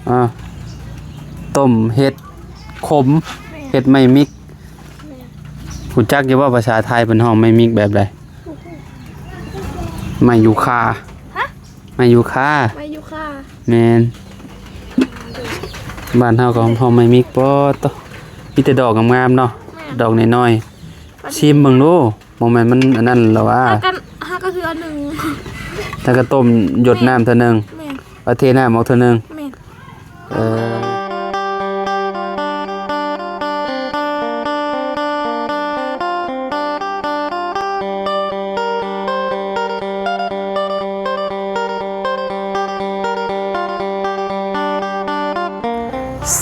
ອ່າ ຕົ້ມເຫັດຂົມ ແມ່ນ ເຫັດໄມ້ມິກ. ແມ່ນ ຮູ້ຈັກຢູ່ບໍ່ ພາສາໄທເພິ່ນຮ້ອງໄມ້ມິກແບບໃດ? ໄມ້ຢູຄາ. ຮະ? ໄມ້ຢູຄາ. ໄມ້ຢູຄາ. ແມ່ນ ບ້ານເຮົາກໍຮ້ອງໄມ້ມິກ. ປາດໂທ້ ມີແຕ່ດອກງາມໆເນາະ. ແມ່ນ ດອກນ້ອຍໆ. ຊິມເບິ່ງດູ. ບໍ່ແມ່ນມັນອັນນັ້ນລະຫວາ? ຫາກັນ ຫາກັນເທື່ອໜຶ່ງ ແລ້ວກໍຕົ້ມ ຢົດນ້ຳເທື່ອໜຶ່ງ. ແມ່ນ ແລ້ວເທນ້ຳອອກເທື່ອໜຶ່ງ. ແມ່ນ ເອີ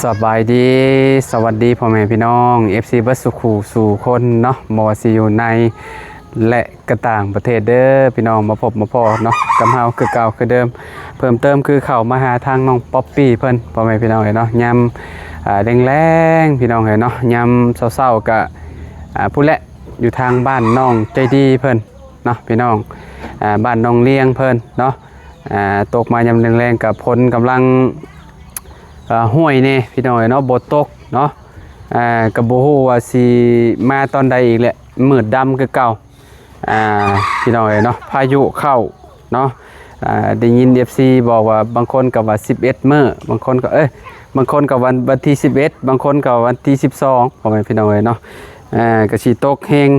ສະບາຍດີ ສະຫວັດດີພໍ່ແມ່ພີ່ນ້ອງ ເອັຟຊີ ເບິດສູ່ຄູ່ສູ່ຄົນເນາະ ບໍ່ວ່າຊິຢູ່ໃນ ແລະ ກະຕ່າງປະເທດເດີພີ່ນ້ອງ ມາພົບມາພໍ້ເນາະ ກັບເຮົາຄືເກົ່າຄືເດີມ. ເພີ່ມເຕີມຄືເຂົ້າມາຫາທາງນ້ອງປັອບປີ້ເພິ່ນ ພໍ່ແມ່ພີ່ນ້ອງເອີຍເນາະ ຍາມ ອ່າ ແລງໆ ພີ່ນ້ອງເອີຍເນາະ ຍາມເຊົ້າໆ ກະ ອ່າ ພຸ້ນແຫຼະ ຢູ່ທາງບ້ານນ້ອງໃຈດີເພິ່ນເນາະ ພີ່ນ້ອງ ອ່າ ບ້ານນ້ອງລຽງເພິ່ນເນາະ. ອ່າ ຕົກມາຍາມແລງໆ ກະຝົນກຳລັງ ອ່າ ຫ້ວຍແດ່ ພີ່ນ້ອງເອີຍເນາະ ບໍ່ຕົກເນາະ. ອ່າ ກະບໍ່ຮູ້ວ່າຊິມາຕອນໃດອີກແຫຼະ ມືດດຳຄືເກົ່າ ອ່າ ພີ່ນ້ອງເອີຍເນາະ ພາຍຸເຂົ້າເນາະ. ອ່າ ໄດ້ຍິນເອັຟຊີບອກວ່າ ບາງຄົນກໍວ່າສິບເອັດມື້ ບາງຄົນກໍ ເອີຍ ບາງຄົນກໍວັນ ວັນທີສິບເອັດ ບາງຄົນກໍວັນທີສິບສອງ ພໍ່ແມ່ພີ່ນ້ອງເອີຍເນາະ. ອ່າ ກໍຊິຕົກແຮງ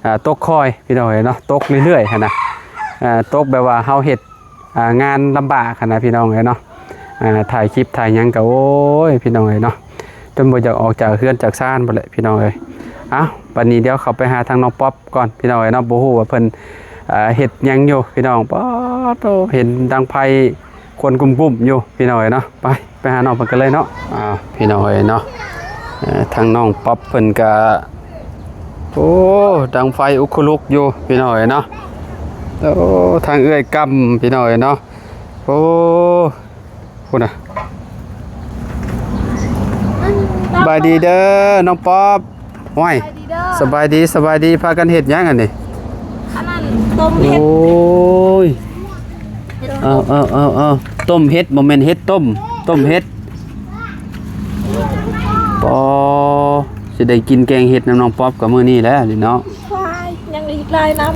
ອ່າ ຕົກຄ່ອຍ ພີ່ນ້ອງເອີຍເນາະ ຕົກເລື້ອຍໆ ຫັ້ນນະ. ອ່າ ຕົກແບບວ່າເຮົາເຮັດ ອ່າ ງານລຳບາກຫັ້ນນະ ພີ່ນ້ອງເອີຍເນາະ. ອ່າ ຖ່າຍຄລິບຖ່າຍຫຍັງກໍ ໂອ້ຍ ພີ່ນ້ອງເອີຍເນາະ ຈົນບໍ່ຢາກອອກຈາກເຮືອນຈາກຊານພຸ້ນແຫຼະ ພີ່ນ້ອງເອີຍ. ເອົ້າ ບັດນີ້ດຽວເຂົ້າໄປຫາທາງນ້ອງປັອບກ່ອນ ພີ່ນ້ອງເອີຍເນາະ ບໍ່ຮູ້ວ່າເພິ່ນ ອ່າ ເຮັດຫຍັງຢູ່ ພີ່ນ້ອງ. ປາດໂທ້ ເຫັນດັງໄຟ ຄວັນກຸ້ມໆຢູ່ ພີ່ນ້ອງເອີຍເນາະ. ໄປ ໄປຫານ້ອງເພິ່ນກັນເລີຍເນາະ. ອ່າ ພີ່ນ້ອງເອີຍເນາະ ເອີ ທາງນ້ອງປັອບເພິ່ນກະ ໂອ້ ດັງໄຟອຸກຄຸລຸກຢູ່ ພີ່ນ້ອງເອີຍເນາະ. ໂອ້ ທາງເອື້ອຍກຳ ພີ່ນ້ອງເອີຍເນາະ. ໂອ້ ພຸ້ນນະ ສະບາຍດີເດີນ້ອງປັອບ. ຫ້ວຍ ສະບາຍດີເດີ ສະບາຍດີ ສະບາຍດີ. ພາກັນເຮັດຫຍັງອັນນີ້? ອັນນັ້ນຕົ້ມເຫັດ. ໂອ້ຍ ເອົາ ເອົາ ເອົາ ເອົາ ຕົ້ມເຫັດ ບໍ່ແມ່ນເຫັດຕົ້ມ ຕົ້ມເຫັດ. ປໍ ຊິໄດ້ກິນແກງເຫັດນຳນ້ອງປັອບກັບມື້ນີ້ແຫຼະນີ້ເນາະ. ວ້າຍ ຍັງອີກຫຼາຍນຳ.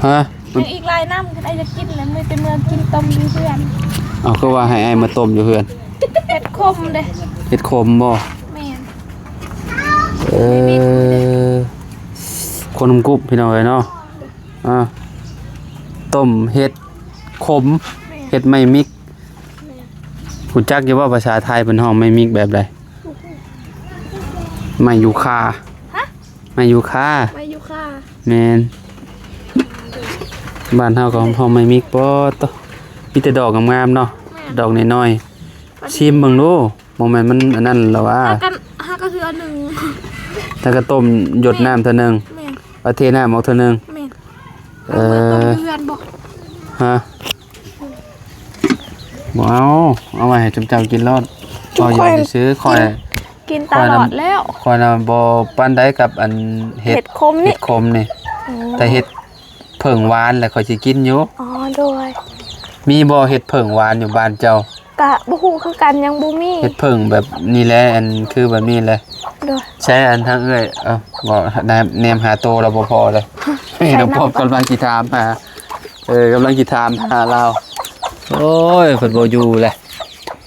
ຮະ? ຍັງອີກຫຼາຍນຳ ຄັນອ້າຍຢາກກິນແລ້ວ ມີແຕ່ເມືອກິນຕົ້ມຢູ່ເຮືອນ. ເອົາ ຄືວ່າໃຫ້ອ້າຍມາຕົ້ມຢູ່ເຮືອນ? ເຫັດຂົມເດ້. ເຫັດຂົມບໍ່? ແມ່ນ. ເອີ ຄົນກຸ່ມກຸບ ພີ່ນ້ອງເອີຍເນາະ. ອ່າ ຕົ້ມເຫັດຂົມ ແມ່ນ ເຫັດໄມ້ມິກ. ແມ່ນ. ຮູ້ຈັກຢູ່ບໍ່ ພາສາໄທເພິ່ນຮ້ອງໄມ້ມິກແບບໃດ? ບໍ່ຮູ້. ໄມ້ຢູຄາ. ຮະ? ໄມ້ຢູຄາ. ໄມ້ຢູຄາ. ແມ່ນ. ບ້ານເຮົາກໍຮ້ອງໄມ້ມິກ. ປາດໂທ້ ມີແຕ່ດອກງາມໆເນາະ. ແມ່ນ. ດອກນ້ອຍໆ. ຊິມເບິ່ງດູ. ບໍ່ແມ່ນມັນອັນນັ້ນລະຫວາ? ຫາກັນ ຫາກັນເທື່ອໜຶ່ງ ແລ້ວກໍຕົ້ມ ຢົດນ້ຳເທື່ອໜຶ່ງ. ແມ່ນ. ແລ້ວເທນ້ຳອອກເທື່ອໜຶ່ງ. ແມ່ນ. ເອີ ເອົາໄວ້ຕົ້ມຢູ່ເຮືອນບໍ່? ຮະ? ບໍ່ເອົາ ເອົາໄວ້ໃຫ້ຈຸມເຈົ້າກິນໂລດ. ຈຸມຂ້ອຍ ຂ້ອຍຊື້ ຂ້ອຍ ກິນຕະຫຼອດແລ້ວ. ຂ້ອຍນະບໍ່ປານໃດກັບອັນເຫັດ ເຫັດຂົມນີ້ ເຫັດຂົມນີ້. ອືມ ແຕ່ເຫັດ ເຜິ້ງຫວານແຫຼະ ຂ້ອຍຊິກິນຢູ່. ອໍ ໂດຍ. ມີບໍ່ເຫັດເຜິ້ງຫວານຢູ່ບ້ານເຈົ້າ? ກະບໍ່ຮູ້ຄືກັນ ຍັງບໍ່ມີ. ເຫັດເຜິ້ງແບບນີ້ແຫຼະ ອັນຄືແບບນີ້ແຫຼະ. ໂດຍ. ໃຊ້ອັນທາງເອື້ອຍ ເອີ ບໍ່ ແນມ ແນມຫາໂຕລາວບໍ່ພໍເລີຍ. ນ້ອງປອບກຳລັງຊິຖາມຫາ ເອີ ກຳລັງຊິຖາມຫາລາວ. ໂອ້ຍ ເພິ່ນບໍ່ຢູ່ແຫຼະ.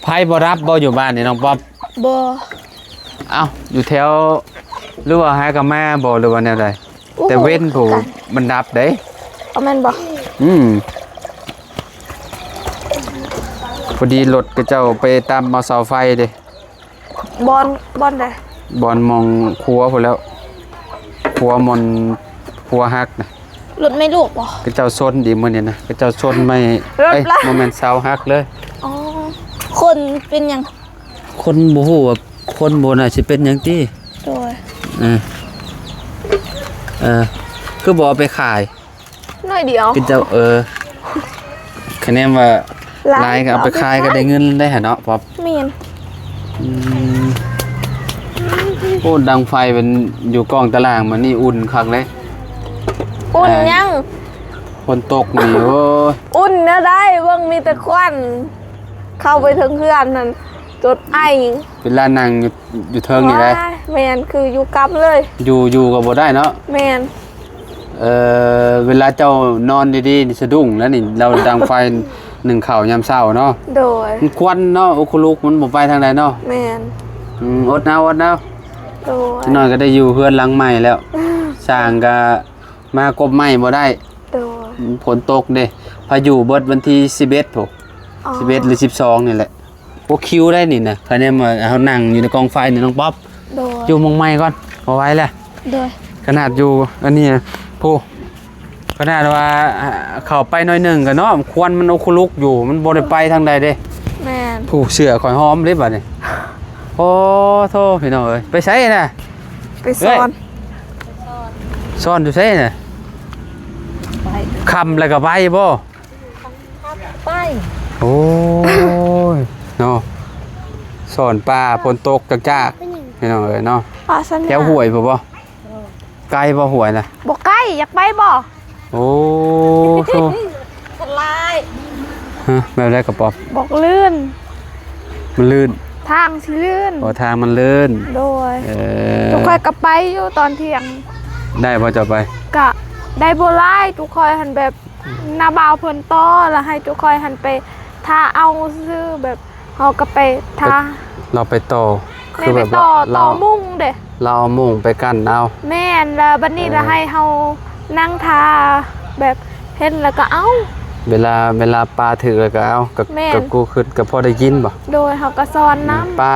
ໄຟບໍ່ດັບບໍ່ຢູ່ບ້ານນີ້ນ້ອງປອບ? ບໍ່. ເອົ້າ ຢູ່ແຖວ ຫຼືວ່າຫາກະມາບໍ່ ຫຼືວ່າແນວໃດ? ໂອ້ໂຫ ແຕ່ເວັນພຸ້ນ ມັນດັບເດ້. ເອົາແມ່ນບໍ່? ອືມ ພໍດີລົດຂະເຈົ້າໄປຕຳເອົາເສົາໄຟເດ້. ບ່ອນ ບ່ອນໃດ? ບ່ອນໝ່ອງຄົວພຸ້ນແຫຼ້ວ ຄົວໝ່ອນ ຄົວຫັກນະ. ລົດໄມ້ລູກບໍ່? ຂະເຈົ້າຊົນດີມື້ນີ້ນະ ຂະເຈົ້າຊົນໄມ້ ເອີຍ ບໍ່ແມ່ນເສົາຫັກເລີຍ. ອໍ ຄົນເປັນຫຍັງ? ຄົນບໍ່ຮູ້ວ່າ ຄົນບໍ່ໜ້າຊິເປັນຫຍັງຕິ. ໂດຍ. ເອີ ເອີ ຄືບໍ່ເອົາໄປຂາຍ? ໜ້ອຍດຽວ. ເຂົາເຈົ້າ ເອີ ຄະແນນວ່າຫຼາຍ ຫຼາຍກໍເອົາໄປຂາຍກໍໄດ້ເງິນໄດ້ຫັ້ນເນາະ ປອບ. ແມ່ນ. ອືມ ໂອ້ ດັງໄຟເປັນຢູ່ກ້ອງຕາລ່າງ ມື້ນີ້ອຸ່ນຄັກເດ້. ອຸ່ນຫຍັງ? ຝົນຕົກນີ້ ໂອ້ຍ ອຸ່ນແນວໃດ? ເບິ່ງມີແຕ່ຄວັນ. ເຂົ້າໄປເທິງເຮືອນຫັ້ນ ຕົດໄອ ເວລານັ່ງຢູ່ ຢູ່ເທິງນີ້ໄດ໋ ໂອ້ຍ ແມ່ນ ຄືຢູ່ກັບເລີຍ ຢູ່ ຢູ່ກໍບໍ່ໄດ້ເນາະ ແມ່ນ ເອີ ເວລາເຈົ້ານອນດີໆນີ້ສະດຸ້ງແລ້ວນີ້ ລາວດັງໄຟ ໜຶ້ງເຂົ້າຍາມເຊົ້າເນາະ ໂດຍ ມັນຄວັນເນາະ ໂອຄຸລຸກມັນບໍ່ໄປທາງໃດເນາະ ແມ່ນ ອືມ ອົດເອົາ ອົດເອົາ ໂດຍ ຈັກໜ້ອຍກໍໄດ້ຢູ່ເຮືອນຫຼັງໃໝ່ແລ້ວ ຊ່າງກໍ ມາກົບໄມ້ບໍ່ໄດ້ ໂດຍ ຝົນຕົກເດ້ ພາຍຸເບິດວັນທີສິບເອັດພຸ້ນ ອໍ ສິບເອັດ ຫຼື ສິບສອງນີ້ແຫຼະ ໂອ້ ຄິວໄດ້ນີ້ນະ ຄະແນນວ່າເຮົານັ່ງຢູ່ໃນກອງໄຟນີ້ ນ້ອງປັອບ ໂດຍ ຢູ່ໝ່ອງໃໝ່ກ່ອນ ບໍ່ໄຫວແລ້ວ ໂດຍ ຂະໜາດຢູ່ອັນນີ້ນະ ຜູ້ ຂະໜາດວ່າ ເຂົ້າໄປໜ້ອຍໜຶ່ງກໍເນາະ ຄວັນມັນໂອຄຸລຸກຢູ່ ມັນບໍ່ໄດ້ໄປທາງໃດເດ້ ແມ່ນ ຜູ້ ເສື້ອຂ້ອຍຫອມເດ້ບາດນີ້ ໂອ້ໂທ້ ພີ່ນ້ອງເອີຍ ໄປໃສນະ? ໄປສອນ ເອີຍ ສອນຢູ່ໃສນະ? ໄປ ຄ່ຳແລ້ວກໍໄປບໍ່? ຄ່ຳໄປ ໂອ້ຍ ເນາະ ສອນປ່າ ຝົນຕົກຈາກໆ ພີ່ນ້ອງເອີຍເນາະ ແຖວຫ້ວຍພຸ້ນບໍ່? ເອີ ໄກບໍ່ຫ້ວຍນະ? ບໍ່ໄກ ຢາກໄປບໍ່? ໂອ້ໂທ້ ອັນຕະລາຍ ຮະ ແບບໃດກະປອບ? ບອກລື່ນ ມັນລື່ນ ທາງຊິລື່ນ ອໍ ທາງມັນລື່ນ ໂດຍ ເອີ ທຸກຂ້ອຍກໍໄປຢູ່ຕອນທ່ຽງ ໄດ້ບໍ່ເຈົ້າໄປ? ກະໄດ້ບໍ່ຫຼາຍ ທຸກຂ້ອຍຫັ້ນແບບ ນ້າບ່າວເພິ່ນຕໍ່ ແລ້ວໃຫ້ທຸກຂ້ອຍຫັ້ນໄປຖ້າເອົາຊື່ ແບບ ເຮົາກໍໄປຖ້າ ລາວໄປຕໍ່ ແມ່ນ ຄືແບບ ໄປຕໍ່ ລາວ ຕໍ່ມຸ້ງເດ້ ລາວເອົາມຸ້ງໄປກັ້ນເອົາ ແມ່ນ ແລ້ວບັດນີ້ ເອີ ລະໃຫ້ເຮົານັ່ງຖ້າ ແບບເຫັນແລ້ວກໍເອົາ ເວລາ ເວລາປາຖືກແລ້ວກໍເອົາ ກໍ ແມ່ນ ກໍກູ້ຂຶ້ນ ກໍພໍໄດ້ກິນບໍ່? ໂດຍ ເຮົາກໍສອນນຳ ອືມ ປາ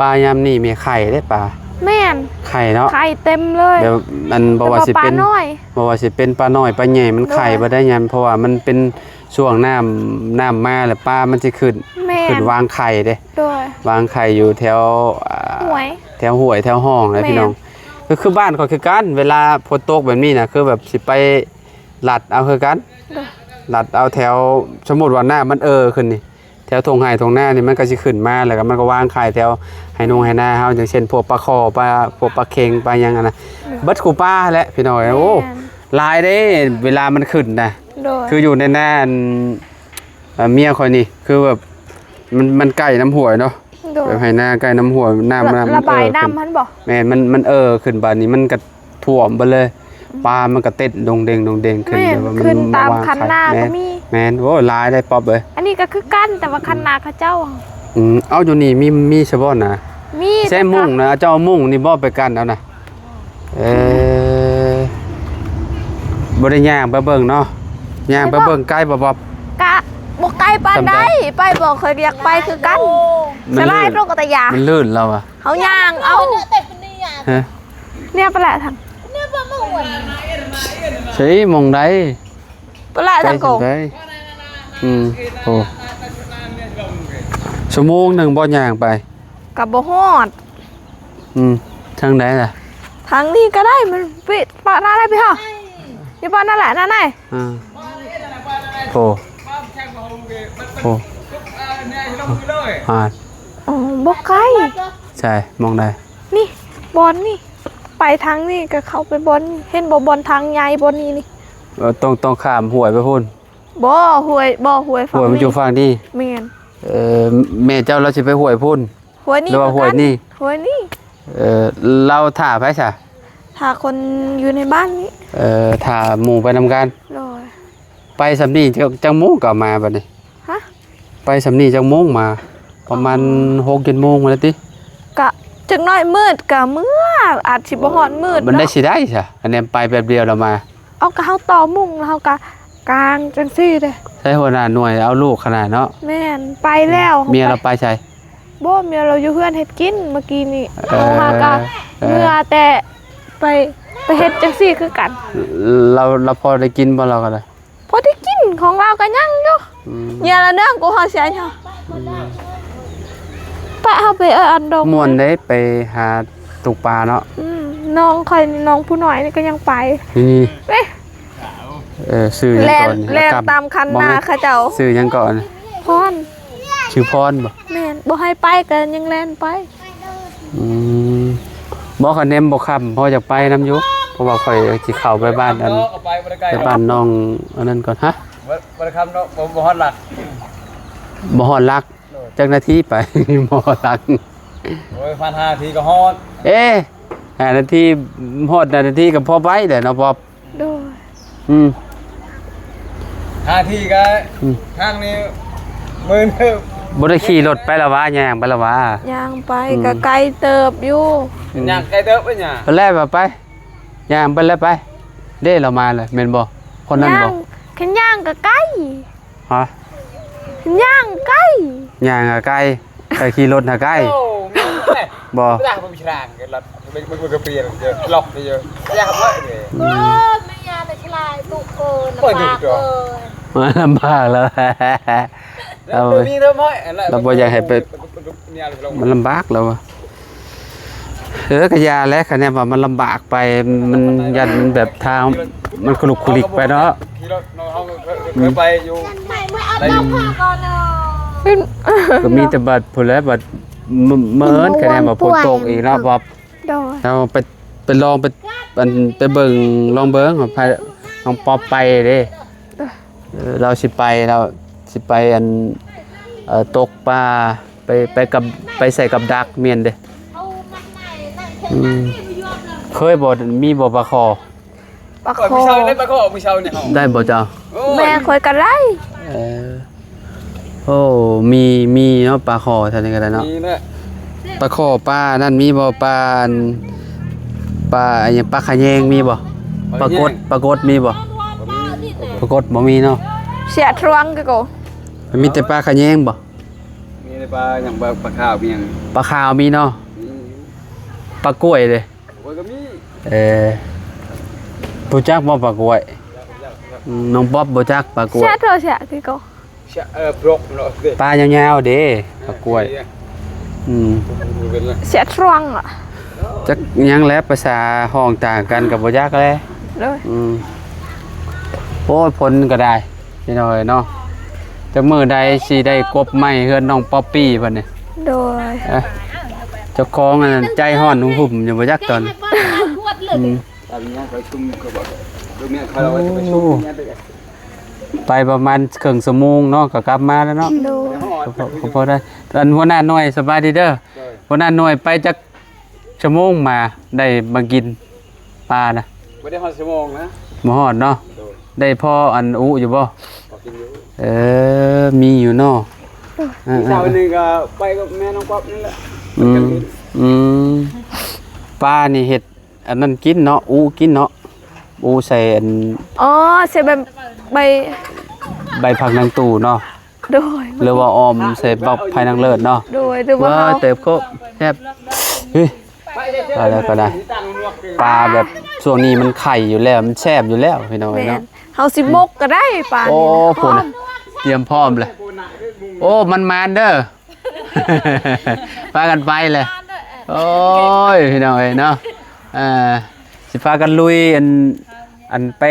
ປາຍາມນີ້ມີໄຂ່ເດ້ປາ ແມ່ນ ໄຂ່ເນາະ ໄຂ່ເຕັມເລີຍ ແບບ ອັນ ບໍ່ວ່າຊິເປັນ ປານ້ອຍ ບໍ່ວ່າຊິເປັນປານ້ອຍປາໃຫຍ່ມັນໄຂ່ ໂດຍ ບໍ່ໄດ້ຫຍັງ ເພາະວ່າມັນເປັນ ຊ່ວງນ້ຳ ນ້ຳມາແລ້ວປາມັນຊິຂຶ້ນ ແມ່ນ ຂຶ້ນວາງໄຂ່ເດ້ ໂດຍ ວາງໄຂ່ຢູ່ແຖວ ອ່າ ຫ້ວຍ ແຖວຫ້ວຍແຖວຮ່ອງນະ ແມ່ນ ພີ່ນ້ອງ ກໍຄືບ້ານຂ້ອຍຄືກັນ ເວລາຝົນຕົກແບບນີ້ນະ ຄືແບບຊິໄປລັດເອົາຄືກັນ ໂດຍ ລັດເອົາແຖວ ສົມມຸດວ່ານ້ຳມັນເອີຂຶ້ນນີ້ ແຖວທົ່ງໄຮ່ທົ່ງນານີ້ ມັນກໍຊິຂຶ້ນມາ ແລ້ວກໍມັນກໍວາງໄຂ່ແຖວໄຮ່ນົງໄຮ່ນາເຮົາ ຢ່າງເຊັ່ນ ພວກປາຄໍ່ ປາ ພວກປາເຄັງ ປາຫຍັງຫັ້ນນະ ໂດຍ ເບິດຄູ່ປາແຫຼະ ພີ່ນ້ອງເອີຍ ໂອ້ ແມ່ນ ຫຼາຍເດ້ ເວລາມັນຂຶ້ນນະ ໂດຍ ຄືຢູ່ໃນນາ ອັນ ເມຍຂ້ອຍນີ້ ຄືແບບ ມັນ ມັນໃກ້ນ້ຳຫ້ວຍເນາະ ໂດຍ ແບບໄຮ່ນາໃກ້ນ້ຳຫ້ວຍ ນ້ຳ ລະ ນ້ຳ ລະບາຍນ້ຳຫັ້ນບໍ່? ແມ່ນ ມັນ ມັນເອີຂຶ້ນ ບາດນີ້ມັນກໍຖ້ວມເບິດເລີຍ ອືມ ປາມັນກໍເຕັ້ນດົງເດັງ ດົງເດັງຂຶ້ນ ແມ່ນ ແບບວ່າມັນ ຂຶ້ນຕາມຄັນນາກໍມີ ແມ່ນ ໂອ້ ຫຼາຍໄດ໋ ປອບເອີຍ ອັນນີ້ກໍຄືກັນ ແຕ່ວ່າຄັນນາເຂົາເຈົ້າ ອືມ ເອົາ ຢູ່ນີ້ມີ ມີຊະບໍ່ນະ? ມີ ແຊມຸ້ງນະ ເຈົ້າເອົາມຸ້ງນີ້ບໍ່ໄປກັ້ນເອົານະ? ເອີ ບໍ່ໄດ້ຍ່າງໄປເບິ່ງເນາະ ຍ່າງໄປເບິ່ງໄກບໍ່ບອບ? ກະບໍ່ໄກປານໃດ ໄປບໍ່ ຂ້ອຍຢາກໄປຄືກັນ ສະຫຼາຍໂລກະຕະຢາ ມັນລື່ນລາວອະ ເຮົາຍ່າງເອົາ ຮະ ແນວປະຫຼາດທັງ ໃສ ໝ່ອງໃດ ປະຫຼາດທັງໂກ ອືມ ໂອ້ ຊົ່ວໂມງໜຶ່ງບໍ່ຍ່າງໄປ? ກະບໍ່ຮອດ ອືມ ທາງໃດລະ? ທາງນີ້ກໍໄດ້ ມັນປິດປະນັ້ນແຫຼະພີ່ເຮົາ ຢູ່ປະນັ້ນແຫຼະ ນັ້ນໄດ໋ ອືມ ໂອ້ ໂອ້ ອາ ໂອ້ ບໍ່ໄກ ໃສ ໝ່ອງໃດ? ນີ້ ບ່ອນນີ້ ໄປທາງນີ້ກໍເຂົ້າໄປບ່ອນນີ້ ເຫັນບໍ່ ບ່ອນທາງໃຫຍ່ບ່ອນນີ້ນີ້ ເອີ ຕ້ອງ ຕ້ອງຂ້າມຫ້ວຍໄປພຸ້ນ ບໍ່ ຫ້ວຍ ບໍ່ ຫ້ວຍຝັ່ງ ຫ້ວຍມັນຢູ່ຝັ່ງນີ້ ແມ່ນ ເອີ ແມ່ເຈົ້າລາວຊິໄປຫ້ວຍພຸ້ນ ຫ້ວຍນີ້ ຫຼືວ່າຫ້ວຍນີ້? ຫ້ວຍນີ້ ເອີ ລາວຖ້າໃຜຊະ? ຖ້າຄົນຢູ່ໃນບ້ານນີ້ ເອີ ຖ້າໝູ່ໄປນຳກັນ ໂດຍ ໄປສ່ຳນີ້ຈັກ ຈັກໂມງກໍມາບັດນີ້? ຮະ? ໄປສ່ຳນີ້ຈັກໂມງມາ? ປະມານ ອໍ ຫົກເຈັດໂມງພຸ້ນແຫຼະຕິ? ກະຈັກໜ້ອຍມືດກະເມືອ ອາດຊິບໍ່ຮອດມືດ ມັນໄດ້ ເນາະ ຊິໄດ້ຊະ ອັນນີ້ໄປແປັບດຽວແລ້ວມາ ເອົາ ກະເຮົາຕໍ່ມຸ້ງ ແລ້ວເຮົາກະກາງຈັ່ງຊີ້ເດ້ ໃຊ້ຫົວໜ້າໜ່ວຍເອົາລູກຂະໜາດເນາະ ແມ່ນ ໄປແລ້ວ ເມຍລາວໄປໃສ? ບໍ່ ເມຍລາວຢູ່ເຮືອນເຮັດກິນ ເມື່ອກີ້ນີ້ ເອີ ເຮົາຫາກະ ເອີ ເມືອແຕ່ໄປ ໄປເຮັດຈັ່ງຊີ້ຄືກັນ ລາວ ລາວພໍໄດ້ກິນບໍ່ ລາວກໍໄດ້? ພໍໄດ້ກິນ ຂອງລາວກໍຍັງຢູ່ ອືມ ເຍລະເນື່ອງກູເຮົາເສຍຫຍັງ ອືມ ປະເຮົາໄປເອີ່ນອັນດົງ ມ່ວນເດ້ ໄປຫາຕົກປາເນາະ ອືມ ນ້ອງຂ້ອຍ ນ້ອງຜູ້ນ້ອຍນີ້ກໍຍັງໄປ ນີ້ ເອີ ຊື່ຫຍັງເກາະ ແລ່ນ ແລ່ນຕາມຄັນນາເຂົາເຈົ້າ ຊື່ຫຍັງເກາະ ພອນ ຊື່ພອນບໍ່? ແມ່ນ ບໍ່ໃຫ້ໄປກໍຍັງແລ່ນໄປ ອືມ ບໍ່ ຄັນແນມບໍ່ຄ່ຳ ພໍຢາກໄປນຳຢູ່ ເພາະວ່າຂ້ອຍຊິເຂົ້າໄປບ້ານອັນ ໄປບ້ານນ້ອງອັນນັ້ນກ່ອນ ຮະ ບໍ່ ບໍ່ໄດ້ຄ່ຳເນາະ ບໍ່ ບໍ່ຮອດຫຼັກ ບໍ່ຮອດຫຼັກ ໂດຍ ຈັກນາທີໄປ ໝໍຫຼັງ? ໂອ້ຍ ພັນຫ້ານາທີກໍຮອດ. ເອ ຫ້ານາທີ ຮອດຫ້ານາທີກໍພໍໄປແຫຼະເນາະ ບອບ. ໂດຍ ອືມ ຫ້ານາທີກໍ ອືມ ທາງນີ້ ມື້ນີ້ ບໍ່ໄດ້ຂີ່ລົດໄປລະຫວາ ຍ່າງໄປລະຫວາ? ຍ່າງໄປ ອືມ ກໍໄກເຕີບຢູ່. ອືມ ຍ່າງໄກເຕີບເດ້ຍ່າ. ແລ້ວວ່າໄປ ຍ່າງໄປແລ້ວໄປ ເດ້ລາວມາແລ້ວແມ່ນບໍ່? ຄົນນັ້ນບໍ່? ຍ່າງ ຄັນຍ່າງກໍໄກ. ຮະ? ຍ່າງໄກ ຍ່າງຫາໄກ ແຕ່ຂີ່ລົດຫາໄກ. ໂອ້ ມີແຫຼະ ບໍ່ ບໍ່ໄດ້ ບໍ່ມີທາງ ລົດມັນ ມັນກໍປ່ຽນເດີ ລັອກເດີ ຢາກເລີຍເດີ. ອືມ ເອີ ແມ່ຍ່າໄດ້ຫຼາຍຕຸເກີນ ລຳບາກເລີຍ ມັນລຳບາກແລ້ວ ລາວບໍ່ມີເດີ ລາວບໍ່ຢາກໃຫ້ໄປ ມັນລຳບາກແລ້ວວ່າ. ເອີ ກໍຢ່າແຫຼະ ຄັນແນວວ່າມັນລຳບາກໄປ ມັນຢ້ານແບບທາງມັນຂະລຸກຂະລິກໄປເນາະ. ຂີ່ລົດເນາະ ເຮົາກໍເຄີຍ ອືມ ໄປຢູ່ ໄດ້ຢູ່ ກໍມີແຕ່ບັດພຸ້ນແຫຼະ ບັດ ມ- ມື້ອື່ນ ຄັນແນວວ່າຝົນຕົກອີກເນາະ ບອບ. ໂດຍ ເຮົາໄປ ໄປລອງໄປ ອັນ ໄປເບິ່ງ ລອງເບິ່ງ ນ້ອງປອບໄປເດ້. ເອີ ລາວຊິໄປ ລາວຊິໄປ ອັນ ເອີ ຕົກປາ ໄປ ໄປກັບ ໄປໃສ່ກັບດັກ ແມ່ນເດ້. ອືມ ເຄີຍບໍ່ ມີບໍ່ປາຄໍ່? ປາຄໍ່ ເອີ ມື້ເຊົ້ານີ້ໄດ້ປາຄໍ່ ມື້ເຊົ້ານີ້ເຮົາ ໄດ້ບໍ່ເຈົ້າ? ໂອ້ຍ ແມ່ຂ້ອຍກໍໄດ້. ເອີ ໂອ້ ມີ ມີເນາະ ປາຄໍ່ແຖວນີ້ກໍໄດ້ເນາະ ມີແຫຼະ. ປາຄໍ່ ປານັ້ນມີບໍ່? ປາ ອັນ ປາຫຍັງ ປາຂະແຍງມີບໍ່? ປາກົດ ປາກົດມີບໍ່? ບໍ່ມີ ປາກົດບໍ່ມີເນາະ. ເສຍທຣວງກໍ ມັນມີແຕ່ປາຂະແຍງບໍ່? ມີແຕ່ປາຫຍັງ ປາ ປາຂາວ ມີຫຍັງ ປາຂາວມີເນາະ. ອືມ ປາກ້ວຍເດ້? ໂອ້ຍ ກໍມີ. ເອີ ຮູ້ຈັກບໍ່ປາກ້ວຍ? ອືມ ນ້ອງປັອບບໍ່ຈັກປາກ້ວຍ? ເສຍໂທ ເສຍຄືກໍ ເສຍ ເອີ ບລັອກເນາະເດ້ ປາຍາວໆເດ້ ປາກ້ວຍ. ເອີ ອືມ ເສຍທຣວງ ຈັກຫຍັງແຫຼະ ພາສາຮ້ອງຕ່າງກັນກໍບໍ່ຈັກແຫຼະ. ໂດຍ ອືມ ໂອ້ຍ ຝົນກໍໄດ້ ພີ່ນ້ອງເອີຍເນາະ. ຈັກມື້ໃດຊິໄດ້ກົບໄມ້ເຮືອນນ້ອງປັອບປີ້ເພິ່ນນີ້. ໂດຍ ເອີ ເຈົ້າຂອງອັນນັ້ນໃຈຮ້ອນຫຸ່ມໆຢູ່ບໍ່ຈັກຕອນ. ອືມ ໄປປະມານເຄິ່ງຊົ່ວໂມງເນາະ ກໍກັບມາແລ້ວເນາະ. ໂດຍ ກໍພໍ ກໍພໍໄດ້. ອັນຫົວໜ້າໜ່ວຍ ສະບາຍດີເດີ. ໂດຍ ຫົວໜ້າໜ່ວຍໄປຈັກຊົ່ວໂມງມາໄດ້ມາກິນປານະ? ບໍ່ໄດ້ຮອດຊົ່ວໂມງນະ. ບໍ່ຮອດເນາະ. ໂດຍ ໄດ້ພໍອັນອຸຢູ່ບໍ່? ພໍກິນຢູ່. ເອີ ມີຢູ່ເນາະ. ເອີ ເຊົ້ານີ້ກໍໄປກັບແມ່ນ້ອງປັອບນີ້ແຫຼະ. ອືມ ອືມ ປານີ້ເຮັດ ອັນນັ້ນກິນເນາະ ອູກິນເນາະ ອູໃສ່ອັນ ອໍ ໃສ່ໃບ ໃບ ໃບຜັກນາງຕູເນາະ. ໂດຍ ຫຼືວ່າອອມໃສ່ບັກໄຜ່ນາງເລີດເນາະ. ໂດຍ ຫຼືວ່າ ວ້າ ເຮົາ ແຕ່ກໍແຊບ. ເຮີ້ຍ ເອົາແລ້ວກໍໄດ້ ປາແບບຊ່ວງນີ້ມັນໄຂ່ຢູ່ແລ້ວ ມັນແຊບຢູ່ແລ້ວ ພີ່ນ້ອງເອີຍເນາະ. ແມ່ນ ເຮົາຊິໝົກກໍໄດ້ປານີ້. ໂອ້ ພຸ້ນນະ ຕຽມພ້ອມແລ້ວ. ໂອ້ ມັນມານເດີ. ພາກັນໄປແຫຼະ. ໂອ້ຍ ພີ່ນ້ອງເອີຍເນາະ ເອີ ຊິພາກັນລຸຍ ອັນ ອັນໄປ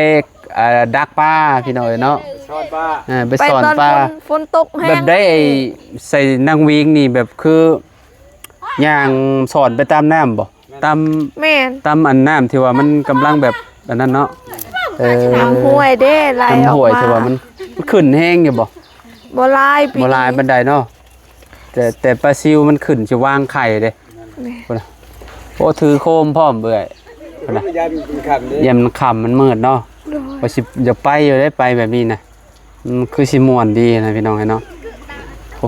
ເອີ ດັກປາ ພີ່ນ້ອງເອີຍເນາະ. ໄປຊ່ອນປາ ເອີ ໄປຊ່ອນປາ. ໄປຕອນຝົນ ຝົນຕົກແຮງ ແບບໃດ ໃສ່ນາງວິງນີ້ ແບບຄືຍ່າງຊ່ອນໄປຕາມນ້ຳບໍ່? ຕາມ ແມ່ນ ຕາມອັນນ້ຳທີ່ວ່າມັນກຳລັງແບບອັນນັ້ນເນາະ. ເອີ ນ້ຳຫ້ວຍເດ້ ໄຫຼອອກມາ. ນ້ຳຫ້ວຍທີ່ວ່າມັນ ມັນຂຶ້ນແຮງຢູ່ບໍ່? ບໍ່ຫຼາຍ ບໍ່ຫຼາຍປານໃດເນາະ. ແຕ່ ແຕ່ປາຊິວມັນຂຶ້ນຊິວາງໄຂ່ເດ້. ແມ່ນ ພຸ້ນນະ ໂອ້ ຖືໂຄມພ້ອມເອື້ອຍ ພຸ້ນນະ. ຢ້ານມັນຄ່ຳເດ້ ຢ້ານມັນຄ່ຳມັນມືດເນາະ. ໂດຍ ວ່າຊິຢາກໄປຢູ່ເດ້ ໄປແບບນີ້ນະ. ອືມ ຄືຊິມ່ວນດີນະ ພີ່ນ້ອງເອີຍເນາະ. ໂອ້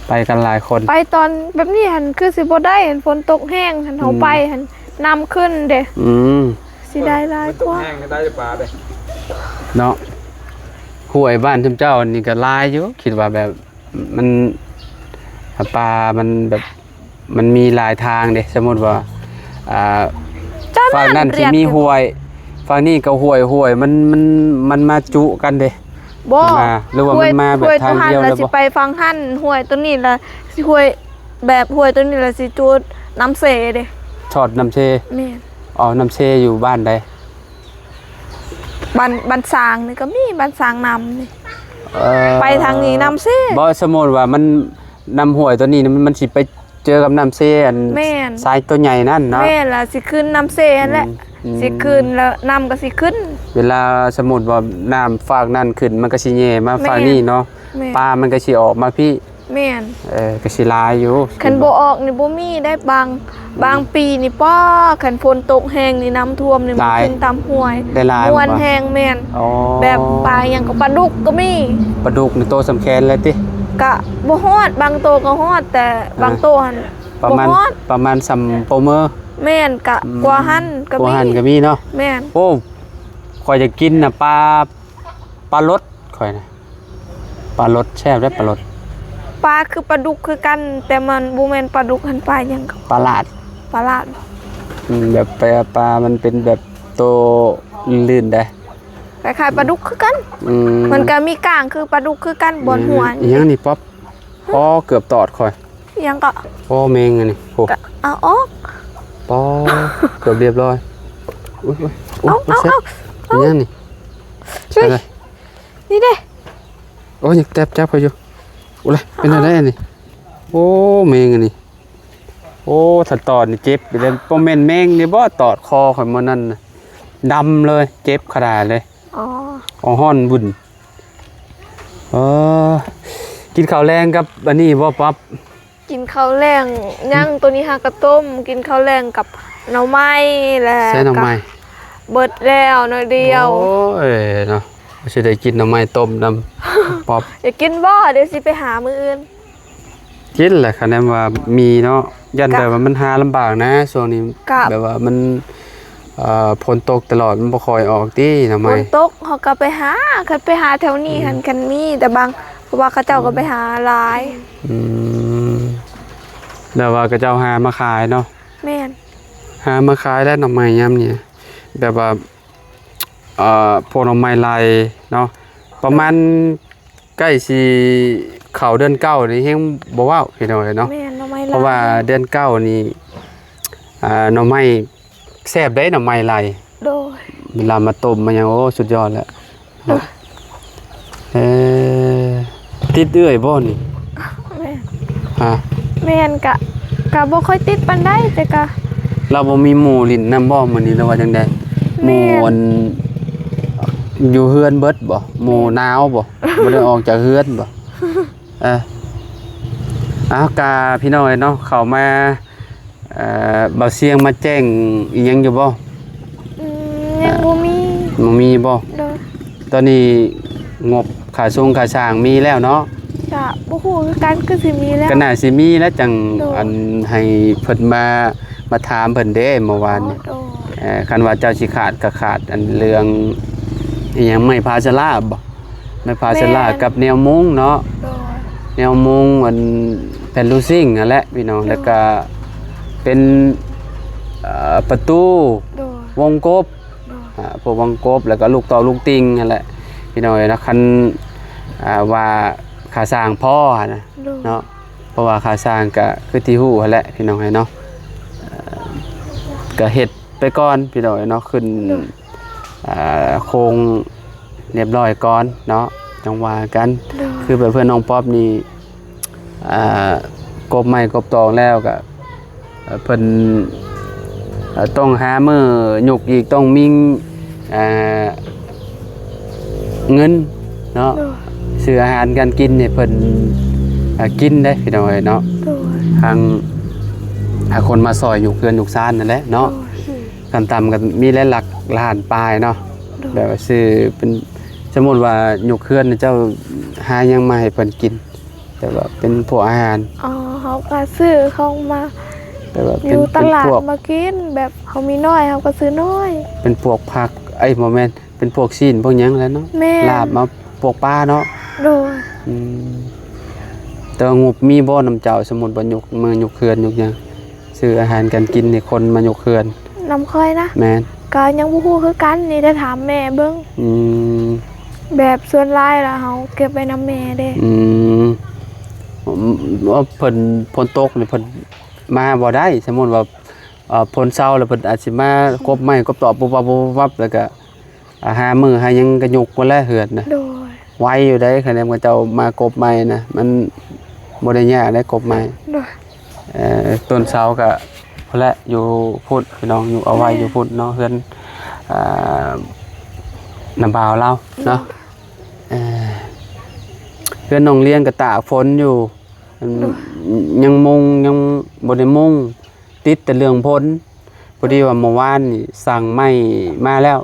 ໄປກັນຫຼາຍຄົນ. ໄປຕອນແບບນີ້ຫັ້ນ ຄືຊິບໍ່ໄດ້ ຫັ້ນ ຝົນຕົກແຮງ ຫັ້ນ ເຮົາ ອືມ ໄປຫັ້ນ ນ້ຳຂຶ້ນເດ້. ອືມ ຊິໄດ້ຫຼາຍກວ່າ ມັນຕົກແຮງກໍໄດ້ປາເດ້ ເນາະ. ຫ້ວຍບ້ານຊຸມເຈົ້ານີ້ກໍຫຼາຍຢູ່ ຄິດວ່າແບບ ມັນ ປາມັນແບບ ມັນມີຫຼາຍທາງເດ້. ສົມມຸດວ່າ ອ່າ ຈະ ຝັ່ງນັ້ນຊິມີຫ້ວຍ ຝັ່ງນີ້ກໍຫ້ວຍ ຫ້ວຍມັນ ມັນ ມັນມາຈຸກັນເດ້. ບໍ່ ມັນມາ ຫຼືວ່າມັນມາແບບທາງດຽວເລີຍບໍ່? ຫ້ວຍໂຕຫັ້ນກໍຊິໄປຝັ່ງຫັ້ນ ຫ້ວຍໂຕນີ້ລະຊິຫ້ວຍ ແບບຫ້ວຍໂຕນີ້ລະຊິຈຸນ້ຳເຊເດ້. ຊອດນ້ຳເຊ? ແມ່ນ. ເອົາ ນ້ຳເຊຢູ່ບ້ານໃດ? ບ້ານ ບ້ານຊ້າງນີ້ກໍມີ ບ້ານຊ້າງນ້ຳນີ້. ເອີ ໄປທາງນີ້ນ້ຳເຊ. ບໍ່ ສົມມຸດວ່າມັນ ນ້ຳຫ້ວຍໂຕນີ້ມັນ ມັນຊິໄປເຈີກັບນ້ຳເຊ ອັນ ແມ່ນ ຊາຍໂຕໃຫຍ່ນັ້ນເນາະ. ແມ່ນ ລະຊິຂຶ້ນນ້ຳເຊຫັ້ນແຫຼະ. ອືມ ອືມ ຊິຂຶ້ນ ລະນ້ຳກໍຊິຂຶ້ນ. ເວລາສົມມຸດວ່ານ້ຳຟາກນັ້ນຂຶ້ນ ມັນກໍຊິແຍ່ມາ ແມ່ນ ຟາກນີ້ເນາະ. ແມ່ນ ປາມັນກໍຊິອອກມາພີ້. ແມ່ນ ເອີ ກໍຊິຫຼາຍຢູ່ ຄັນບໍ່ອອກນີ້ບໍ່ມີໄດ້ ບາງ ບາງປີນີ້ ປ້າ ຄັນຝົນຕົກແຮງນີ້ ນ້ຳຖ້ວມນີ້ ມັນຂຶ້ນຕາມຫ້ວຍ ໄດ້ຫຼາຍ ມ່ວນແຮງ ແມ່ນ ອໍ ແບບປາຫຍັງກໍ ປາດຸກກໍມີ ປາດຸກນີ້ໂຕສ່ຳແຂນເລີຍຕິ? ກະບໍ່ຮອດ ບາງໂຕກໍຮອດ ແຕ່ບາງໂຕຫັ້ນ ປະມານ ປະມານສ່ຳໂປເມີ ແມ່ນ ກະກວ່າຫັ້ນກໍມີ ກວ່າຫັ້ນກໍມີເນາະ ແມ່ນ ໂອ້ ຂ້ອຍຢາກກິນນະ ປາ ປາລົດ ຂ້ອຍນະ ປາລົດແຊບເດ້ ປາລົດ ປາຄືປາດຸກຄືກັນ ແຕ່ມັນບໍ່ແມ່ນປາດຸກຫັ້ນ ປາຫຍັງກໍ ປາຫຼາດ ປາຫຼາດ ອືມ ແບບປາ ປາມັນເປັນແບບໂຕລື່ນໆ ໄດ໋ ຄ້າຍໆ ປາດຸກຄືກັນ ອືມ ມັນກໍມີກ້າງຄືປາດຸກຄືກັນ ບ່ອນຫົວ ອີຫຍັງນີ້ ປັອບ ອໍ ເກືອບຕອດຂ້ອຍ ອີຫຍັງເກາະ ໂອ້ ແມງອັນນີ້ ໂອ້ ກະເອົາອອກ ປໍ ເກືອບລຽບຮ້ອຍ ອຸ້ຍ ອຸ້ຍ ອຸ້ຍ ເອົາ ເອົາ ເອົາ ອີຫຍັງນີ້ ນີ້ເດ້ ໂອ້ຍ ຍັງແຕະຈັບຂ້ອຍຢູ່ ໂອ້ຍ ເປັນຈັ່ງໃດອັນນີ້ ໂອ້ ແມງອັນນີ້ ໂອ້ ຖ້າຕອດນີ້ເຈັບຢູ່ເດ້ ບໍ່ແມ່ນແມງນີ້ບໍ່ ຕອດຄໍຂ້ອຍມື້ນັ້ນນະ ດຳເລີຍ ເຈັບຂະໜາດເລີຍ ອໍ ອໍ ຮ້ອນວຸ້ນ ເອີ ກິນເຂົ້າແລງກັບອັນນີ້ບໍ່ປັອບ? ກິນເຂົ້າແລງຍັງ ໂຕນີ້ຫາກະຕົ້ມ ກິນເຂົ້າແລງກັບໜໍ່ໄມ້ ແລະ ໃສ່ໜໍ່ໄມ້ ເບິດແລ້ວໜ້ອຍດຽວ ໂອ້ຍເນາະ ຊິໄດ້ກິນໜໍ່ໄມ້ຕົ້ມນຳ ປັອບ ຢາກກິນບໍ່? ດຽວຊິໄປຫາມື້ອື່ນ ກິນແຫຼະ ຄະແນນວ່າມີເນາະ ຢ້ານແບບວ່າມັນຫາລຳບາກນະ ຊ່ວງນີ້ ແບບວ່າມັນ ເອີ ຝົນຕົກຕະຫຼອດ ມັນບໍ່ຄ່ອຍອອກຕິ ໜໍ່ໄມ້ ຝົນຕົກເຮົາກໍໄປຫາ ຄັນໄປຫາແຖວນີ້ຫັ້ນ ຄັນມີ ແຕ່ບາງ ເພາະວ່າເຂົາເຈົ້າກໍໄປຫາຫຼາຍ ອືມ ແບບວ່າເຂົາເຈົ້າຫາມາຂາຍເນາະ ແມ່ນ ຫາມາຂາຍແລ້ວໜໍ່ໄມ້ຍາມນີ້ ແບບວ່າ ເອີ ພວກໜໍ່ໄມ້ໄລ່ເນາະ ປະມານ ໃກ້ຊິເຂົ້າເດືອນເກົ້ານີ້ແຮງບໍ່ເວົ້າ ພີ່ນ້ອງເອີຍເນາະ ແມ່ນ ໜໍ່ໄມ້ລາວ ເພາະວ່າເດືອນເກົ້ານີ້ ອ່າ ໜໍ່ໄມ້ແຊບເດ້ ໜໍ່ໄມ້ລາວ ໂດຍ ເວລາມາຕົ້ມມາຫຍັງ ໂອ້ ສຸດຍອດແຫຼະ ໂດຍ ເອີ ຕິດເອື້ອຍບໍ່ນີ້? ແມ່ນ ຮະ ແມ່ນ ກະ ກະບໍ່ຄ່ອຍຕິດປານໃດ ແຕ່ກະ ລາວບໍ່ມີໝູ່ຫຼິ້ນນຳບໍ່ມື້ນີ້ ຫຼືວ່າຈັ່ງໃດ? ໝູ່ ແມ່ນ ອັນ ຢູ່ເຮືອນເບິດບໍ່? ໝູ່ໜາວບໍ່? ບໍ່ໄດ້ອອກຈາກເຮືອນບໍ່? ເອີ ເອົາ ກະພີ່ນ້ອງເອີຍເນາະ ເຂົ້າມາ ເອີ ບ່າວຊຽງມາແຈ້ງອີ່ຫຍັງຢູ່ບໍ່? ອືມ ຍັງບໍ່ມີ ບໍ່ມີບໍ່? ໂດຍ ຕອນນີ້ງົບຄ່າຊົງຄ່າຊ່າງມີແລ້ວເນາະ? ກະບໍ່ຮູ້ຄືກັນ ຄືຊິມີແລ້ວ ກະໜ້າຊິມີແລ້ວ ຈັ່ງ ໂດຍ ອັນ ໃຫ້ເພິ່ນມາ ມາຖາມເພິ່ນເດ້ເມື່ອວານນີ້ ໂດຍ ເອີ ຄັນວ່າເຈົ້າຊິຂາດກະຂາດ ອັນ ເລື່ອງອີ່ຫຍັງ ໄມ້ພາສະລາບໍ່? ໄມ້ພາສະລາ ແມ່ນ ກັບແນວມຸງເນາະ ໂດຍ ແນວມຸງ ອັນ ແຜ່ນລູຊິງຫັ້ນແຫຼະພີ່ນ້ອງ ໂດຍ ແລ້ວກະເປັນ ເອີ ປະຕູ ໂດຍ ວົງກົບ ໂດຍ ອ່າ ພວກວົງກົບ ແລ້ວກໍລູກຕອກລູກຕິ່ງຫັ້ນແຫຼະ ພີ່ນ້ອງເອີຍເນາະ ຄັນ ອ່າ ວ່າຄ່າສ້າງພໍຫັ້ນນະ ໂດຍ ເນາະ ເພາະວ່າຄ່າສ້າງກໍຄືທີ່ຮູ້ຫັ້ນແຫຼະ ພີ່ນ້ອງເອີຍເນາະ ເອີ ກໍເຮັດໄປກ່ອນ ພີ່ນ້ອງເອີຍເນາະ ຂຶ້ນ ໂດຍ ອ່າ ໂຄງຮຽບຮ້ອຍກ່ອນເນາະ ຈັ່ງວ່າກັນ ໂດຍ ຄືແບບເພື່ອນນ້ອງປັອບນີ້ ອ່າ ກົບໄມ້ກົບຕອກແລ້ວກະ ເອີ ເພິ່ນ ເອີ ຕ້ອງຫາມື້ຍົກອີກ ຕ້ອງມີ ເອີ ເງິນເນາະ ໂດຍ ຊື້ອາຫານການກິນໃຫ້ເພິ່ນ ເອີ ກິນເດ້ ພີ່ນ້ອງເອີຍເນາະ ໂດຍ ທາງ ຫາຄົນມາຊ່ອຍຍົກເຮືອນຍົກຊານນັ້ນແຫຼະເນາະ ໂດຍ ຂັ້ນຕ່ຳກໍມີຫຼາຍຫຼັກລ້ານປາຍເນາະ ໂດຍ ແບບວ່າຊື້ເປັນ ສົມມຸດວ່າຍົກເຮືອນ ເຈົ້າຫາຫຍັງມາໃຫ້ເພິ່ນກິນ? ແບບວ່າເປັນພວກອາຫານ ອໍ ເຮົາກໍຊື້ຂອງມາ ແບບວ່າເປັນ ຢູ່ຕະຫຼາດ ເປັນພວກ ມາກິນ ແບບເຮົາມີນ້ອຍ ເຮົາກໍຊື້ນ້ອຍ ເປັນພວກຜັກ ເອີຍ ບໍ່ແມ່ນ ເປັນພວກຊີ້ນພວກຫຍັງແຫຼະເນາະ ແມ່ນ ລາບມາ ພວກປາເນາະ ໂດຍ ອືມ ແຕ່ວ່າງົບມີບໍ່ນຳເຈົ້າ? ສົມມຸດວ່າຍົກ ມາຍົກເຮືອນຍົກຫຍັງ ຊື້ອາຫານການກິນໃຫ້ຄົນມາຍົກເຮືອນ ນຳຂ້ອຍນະ ແມ່ນ ກໍຍັງບໍ່ຮູ້ຄືກັນ ນີ້ໄດ້ຖາມແມ່ເບິ່ງ ອືມ ແບບສ່ວນຫຼາຍລະເຮົາເກັບໄວ້ນຳແມ່ເດ້ ອືມ ເພິ່ນ ຝົນຕົກນີ້ເພິ່ນມາບໍ່ໄດ້ ສົມມຸດວ່າ ເອີ ຝົນເຊົາແລ້ວເພິ່ນອາດຊິມາກົບໄມ້ກົບຕອກປຸບປັບ ປຸບປັບ ແລ້ວກໍ ອາ ຫາມື້ຫາຫຍັງກໍຍົກໝົດແລ້ວເຮືອນນະ ໂດຍ ໄວຢູ່ເດ້ ຄັນແມ່ນເຂົາເຈົ້າມາກົບໄມ້ນະ ມັນບໍ່ໄດ້ຍາກເດ້ກົບໄມ້ ໂດຍ ເອີ ຕົ້ນເສົາກໍພຸ້ນແຫຼະ ຢູ່ພຸ້ນ ພີ່ນ້ອງ ຢູ່ ເອົາໄວ້ຢູ່ພຸ້ນເນາະ ເຮືອນ ອ່າ ນ້າບ່າວລາວເນາະ ໂດຍ ເອີ ເຮືອນນ້ອງລຽງກໍຕາກຝົນຢູ່ ຍັງມຸງ ຍັງບໍ່ໄດ້ມຸງ ຕິດແຕ່ເລື່ອງຝົນ. ພໍດີວ່າເມື່ອວານນີ້ສັ່ງໄມ້ມາແລ້ວ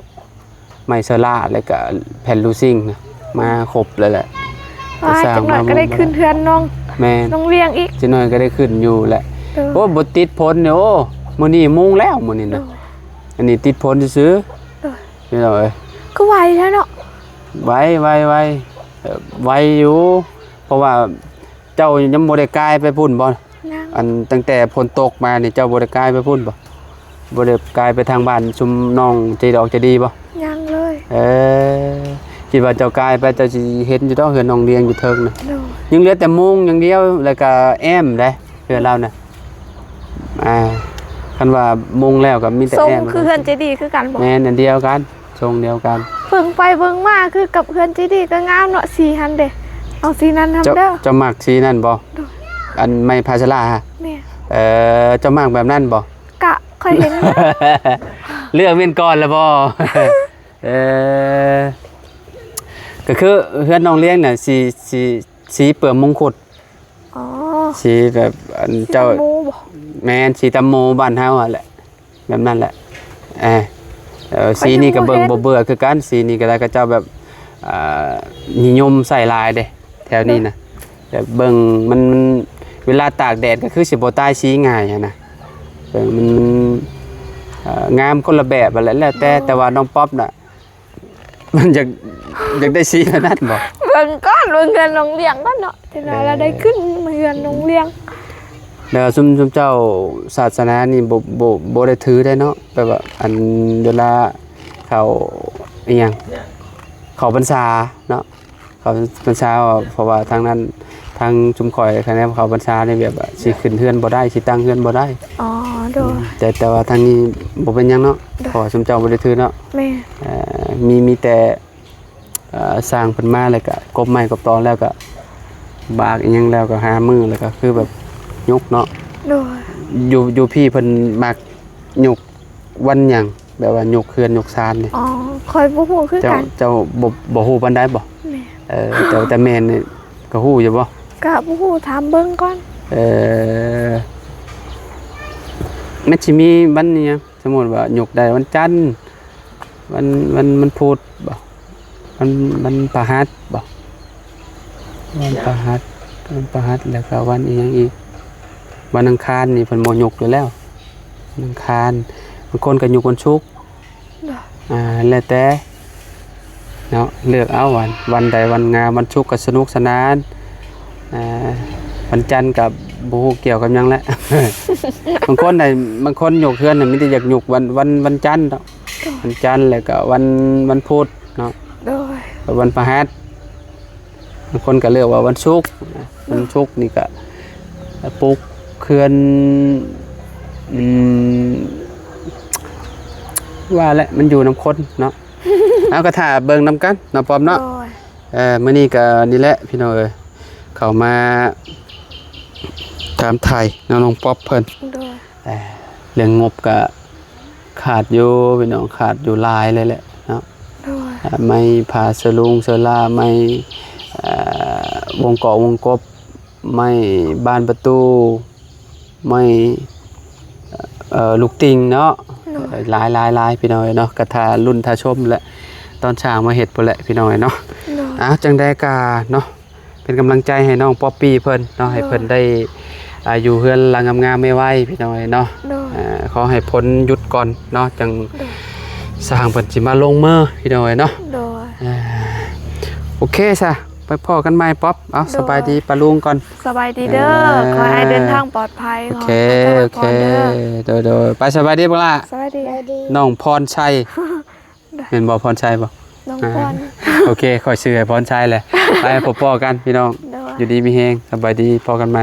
ໄມ້ເຊີລາ ແລ້ວກະແຜ່ນລູຊິງນະ ມາຄົບແລ້ວແຫຼະ. ວ່າ ໄປສ້າງ ຈັກໜ້ອຍກໍໄດ້ຂຶ້ນເຮືອນນ້ອງ ແມ່ນ ນ້ອງລ້ຽງອີກ ຈັກໜ້ອຍກໍໄດ້ຂຶ້ນຢູ່ແຫຼະ. ເອີ ໂອ້ ບໍ່ຕິດຝົນນີ້ ໂອ້ ມື້ນີ້ມຸງແລ້ວມື້ນີ້ນະ. ໂອ້ ອັນນີ້ຕິດຝົນຊື່ໆ ໂອ້ ພີ່ນ້ອງເອີຍ ຄືໄວແທ້ເນາະ. ໄວ ໄວ ໄວ ເອີ ໄວຢູ່ ເພາະວ່າ ເຈົ້າຍັງບໍ່ໄດ້ກາຍໄປພຸ້ນບໍ່? ຍັງ. ອັນຕັ້ງແຕ່ຝົນຕົກມານີ້ ເຈົ້າບໍ່ໄດ້ກາຍໄປພຸ້ນບໍ່? ບໍ່ໄດ້ກາຍໄປທາງບ້ານຊຸມນ້ອງໃຈດອກໃຈດີບໍ່? ຍັງເລີຍ. ເອີ ຄິດວ່າເຈົ້າກາຍໄປ ເຈົ້າຊິເຫັນຢູ່ດອກ ເຮືອນນ້ອງລ້ຽງຢູ່ເທິງນະ. ໂດຍ. ຍັງເຫຼືອແຕ່ມຸງຢ່າງດຽວ ແລ້ວກະແອ້ມເດ້ ເຮືອນລາວນະ. ອ່າ ຄັນວ່າມຸງແລ້ວກໍມີແຕ່ແອ້ມ. ຊົງຄືເຮືອນໃຈດີຄືກັນບໍ່? ແມ່ນ ອັນດຽວກັນ. ຊົງດຽວກັນ. ເບິ່ງໄປເບິ່ງມາຄືກັບເຮືອນເຈດີກໍງາມເນາະ ສີຫັ້ນເດ້. ເອົາສີນັ້ນນຳເດີ. ເຈົ້າ ເຈົ້າມັກສີນັ້ນບໍ່? ໂດຍ. ອັນໄມ້ພາສາລາຫະ? ແມ່ນ. ເອີ ເຈົ້າມັກແບບນັ້ນບໍ່? ກະຂ້ອຍເຫັນ ເລືອກແມ່ນກ່ອນລະບໍ່? ເອີ ກໍຄືເຮືອນນ້ອງລ້ຽງນະ ສີ ສີ ສີເປືອກມົງຄຸດ. ອໍ ສີແບບອັນ ສີ ເຈົ້າ ຕຳໂມບໍ່? ແມ່ນ ສີຕຳໂມບ້ານເຮົາຫັ້ນແຫຼະ ແບບນັ້ນແຫຼະ. ເອີ ເອີ ສີນີ້ກໍເບິ່ງບໍ່ເບື່ອຄືກັນ ສີນີ້ກໍໄດ້ ເຂົາເຈົ້າແບບ ອ່າ ນິຍົມໃຊ້ຫຼາຍເດ້ ແຖວນີ້ນະ. ແບບເບິ່ງມັນ ມັນ ເວລາຕາກແດດກໍຄືຊິບໍ່ຕາຍສີງ່າຍຫັ້ນນະ. ເບິ່ງມັນ ເອີ ງາມຄົນລະແບບຫັ້ນແຫຼະ ແລ້ວແຕ່. ໂດຍ. ແຕ່ວ່ານ້ອງປັອບນະ ມັນຢາກ ຢາກໄດ້ສີແນວນັ້ນບໍ່? ເບິ່ງກ່ອນ ເບິ່ງເຮືອນນ້ອງລ້ຽງກ່ອນເນາະ ເອີ ເວລາໄດ້ຂຶ້ນເຮືອນນ້ອງລ້ຽງ. ແລ້ວຊຸມ ຊຸມເຈົ້າສາສະໜານີ້ບໍ່ ບໍ່ ບໍ່ໄດ້ຖືໄດ້ເນາະ ແບບວ່າອັນເວລາເຂົ້າອີ່ຫຍັງ ເຂົ້າພັນສາເນາະ ເຂົ້າພັນສາ ເພາະວ່າທາງນັ້ນ ທາງຊຸມຂ້ອຍ ຄັນແນວເຂົ້າພັນສານີ້ແບບວ່າຊິຂຶ້ນເຮືອນບໍ່ໄດ້ ຊິຕັ້ງເຮືອນບໍ່ໄດ້. ອໍ ໂດຍ. ອືມ ແຕ່ ແຕ່ວ່າທາງນີ້ບໍ່ເປັນຫຍັງເນາະ. ໂດຍ. ເພາະວ່າຊຸມເຈົ້າບໍ່ໄດ້ຖືເນາະ. ແມ່ນ. ເອີ ມີ ມີແຕ່ ເອີ ສ້າງເພິ່ນມາແລ້ວກະກົບໄມ້ກົບຕອນ ແລ້ວກະບາກອີ່ຫຍັງ ແລ້ວກະຫາມື້ ແລ້ວກະຄືແບບຍົກເນາະ. ໂດຍ. ຢູ່ ຢູ່ພີ້ເພິ່ນມັກຍົກວັນຫຍັງ? ແບບວ່າຍົກເຮືອນຍົກຊານນີ້. ອໍ ຂ້ອຍບໍ່ຮູ້ຄືກັນ. ເຈົ້າ ເຈົ້າບໍ່ ບໍ່ຮູ້ປານໃດບໍ່? ແມ່ນ. ເອີ ແຕ່ ແຕ່ແມ່ນນີ້ກໍຮູ້ຢູ່ບໍ່? ກະບໍ່ຮູ້ ຖາມເບິ່ງກ່ອນ. ເອີ ມັນຊິມີວັນອີ່ຫຍັງ? ສົມມຸດວ່າຍົກໄດ້ວັນຈັນ ວັນ ວັນ ວັນພຸດບໍ່? ວັນ ວັນພະຫັດບໍ່? ວັນພະຫັດ ວັນພະຫັດ ແລ້ວກໍວັນອີ່ຫຍັງອີກ? ວັນອັງຄານນີ້ເພິ່ນບໍ່ຍົກຢູ່ແລ້ວ ວັນອັງຄານ. ບາງຄົນກໍຍົກວັນສຸກ. ໂດຍ. ອ່າ ແລ້ວແຕ່ເນາະ ເລືອກເອົາວັນ ວັນໃດວັນງາມ. ວັນສຸກກໍສະໜຸກສະໜານ ອ່າ ວັນຈັນກໍບໍ່ຮູ້ກ່ຽວກັບຫຍັງແຫຼະ. ບາງຄົນນະ ບາງຄົນຍົກເຮືອນນະ ມີແຕ່ຢາກຍົກວັນ ວັນ ວັນຈັນເນາະ. ໂດຍ. ວັນຈັນ ແລ້ວກໍວັນ ວັນພຸດເນາະ. ໂດຍ. ວັນພະຫັດ ບາງຄົນກໍເລືອກວ່າວັນສຸກນະ. ໂດຍ. ວັນສຸກນີ້ກໍປຸກເຮືອນ ອືມ ວ່າແຫຼະ ມັນຢູ່ນຳຄົນເນາະ. ເອົາ ກໍຖ້າເບິ່ງນຳກັນເນາະ ປອມເນາະ. ໂດຍ. ເອີ ມື້ນີ້ກໍນີ້ແຫຼະ ພີ່ນ້ອງເອີຍ ເຂົ້າມາຖາມໄຖ່ເນາະ ນ້ອງປັອບເພິ່ນ. ໂດຍ. ເອີ ເລື່ອງງົບກະຂາດຢູ່ພີ່ນ້ອງ ຂາດຢູ່ຫຼາຍເລີຍແຫຼະເນາະ. ໂດຍ. ອ່າ ໄມ້ຜ້າສະຫຼຸງເຊີລາ ໄມ້ ເອີ ວົງກອກວົງກົບ ໄມ້ບານປະຕູ ໄມ້ ເອີ ລູກຕິ່ງເນາະ. ໂດຍ. ຫຼາຍໆໆ ພີ່ນ້ອງເອີຍເນາະ ກະຖ້າລຸ້ນຖ້າຊົມແຫຼະ ຕອນຊ່າງມາເຮັດພຸ້ນແຫຼະ ພີ່ນ້ອງເອີຍເນາະ. ໂດຍ. ອ່າ ຈັ່ງໃດກະເນາະ ເປັນກຳລັງໃຈໃຫ້ນ້ອງປັອບປີ້ເພິ່ນເນາະ ໂດຍ ໃຫ້ເພິ່ນໄດ້ ອ່າ ຢູ່ເຮືອນຫຼັງງາມໆໄວໆ ພີ່ນ້ອງເອີຍເນາະ. ໂດຍ. ອ່າ ຂໍໃຫ້ຝົນຢຸດກ່ອນເນາະ ຈັ່ງ ໂດຍ ຊ່າງເພິ່ນຊິມາລົງມື ພີ່ນ້ອງເອີຍເນາະ. ໂດຍ. ອ່າ ໂອເຄຊະ ໄປພໍ້ກັນໃໝ່ ປັອບ. ເອົາ ໂດຍ ສະບາຍດີປ້າລຸງກ່ອນ. ສະບາຍດີເດີ. ເອີ ຂໍໃຫ້ເດີນທາງປອດໄພ. ໂອເຄ ຂໍໃຫ້ເດີນທາງປອດໄພເດີ. ໂອເຄ ໂດຍໆ ໄປ ສະບາຍດີບັກຫຼ້າ. ສະບາຍດີ. ນ້ອງພອນໄຊ. ແມ່ນບໍ່ ພອນໄຊບໍ່? ນ້ອງພອນ. ອ່າ ໂອເຄ ຂ້ອຍຊື່ໃຫ້ພອນໄຊແຫຼະ. ໄປ ພໍ້ໆກັນພີ່ນ້ອງ. ໂດຍ. ຢູ່ດີມີແຮງ ສະບາຍດີ ພໍ້ກັນໃໝ່.